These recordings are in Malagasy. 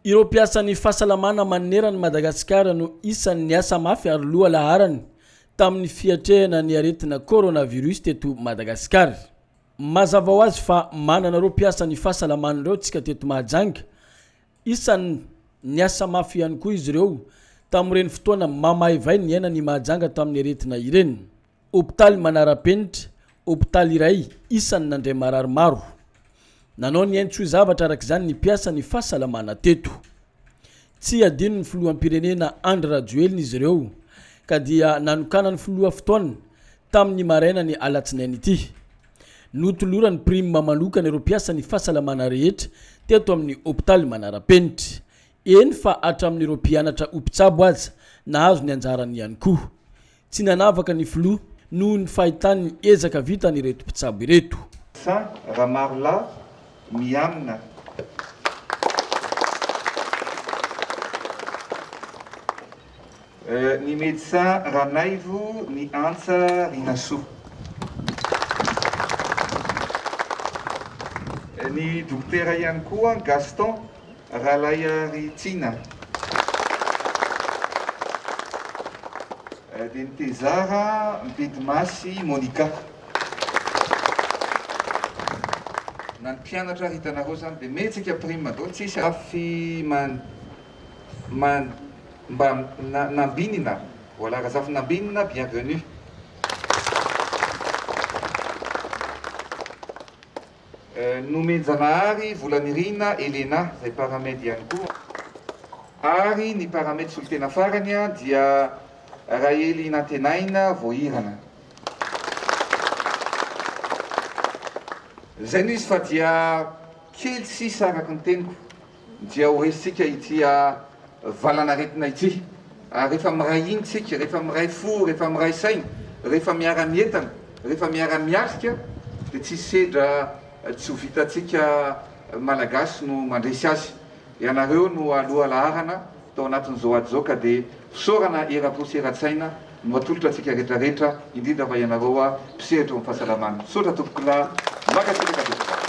Ireo mpiasan'ny fahasalamana maneran'i Madagasikara no isan'ny niasa mafy ary loha laharany tamin'ny fiatrehana ny aretina coronavirus teto Madagasikara. Mazava ho azy fa manana ireo mpiasan'ny fahasalamana ireo tsika teto Mahajanga. Isan'ny niasa mafy ihany koa izy ireo tamin'ireny fotoana mamaivay niainan'i Mahajanga tamin'ny aretina ireny. Hopitaly manara-penitra, hopitaly iray isan'ny nandray marary maro. Nanao ny ainy tsy ho zavatra araka izany ny mpiasan'ny fahasalamana teto. Tsy adinon'ny filoham-pirenena Andry Rajoelina izy ireo ka dia nanokanan'ny filoha fotoana tamin'ny maraina ny alatsinainy ity. Notolorany prime manokana ireo mpiasan'ny fahasalamana rehetra teto amin'ny hopitaly manara-penitra. Eny fa hatramin'ireo mpianatra ho mpitsabo aza nahazo ny anjarany ihany koa. Tsy nanavaka ny filoha noho ny fahitany ny ezaka vitan'ireto mpitsabo ireto. Sa Ramarolahy miamina. Ny Médecin Ranaivo ny Antsa Rinasoa. Ny Dokotera ihany koa Gaston Ralaiaritsiana. Dia ny Tezara Bedimasy Monica. Na ny mpianatra ary hitanareo izany dia mihetsika prime daholo tsisy afy man man mba nambinina voilà Razafinambinina bienvenue. Nomenjanahary Volanirina Elena izay paramed ihany koa ary ny paramed solontena farany dia Rahely Nantenaina Voahirana. Izay no izy fa dia kely sisa araka ny teniko. dia ho resintsika ity valanaretina ity. Ary rehefa miray hina isika, rehefa miray fo, rehefa miray saina, rehefa miara-mientana, rehefa miara-miatrika dia tsisy sedra tsy ho vitantsika Malagasy no mandresy azy. Ianareo no aloha laharana tao anatin'izao ady izao ka dia fisaorana eram-po sy eran-tsaina no atolotra antsika rehetra rehetra, indrindra fa ianareo mpisehatra eo amin'ny fahasalamana. Misaotra tompokolahy, mankasitraka tompokolahy.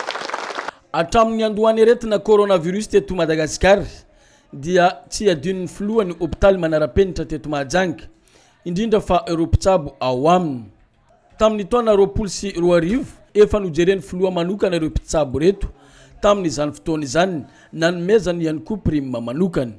Hatramin'ny niandohan'ny aretina coronavirus teto Madagasikara dia tsy adinon'ny filoha ny hopitaly manara-penitra teto Mahajanga, indrindra fa ireo mpitsabo ao aminy. Tamin'ny taona 2020, efa nojeren'ny filoha manokana ireo mpitsabo ireto tamin'izany fotoana izany, nanomezany ihany koa prime manokana.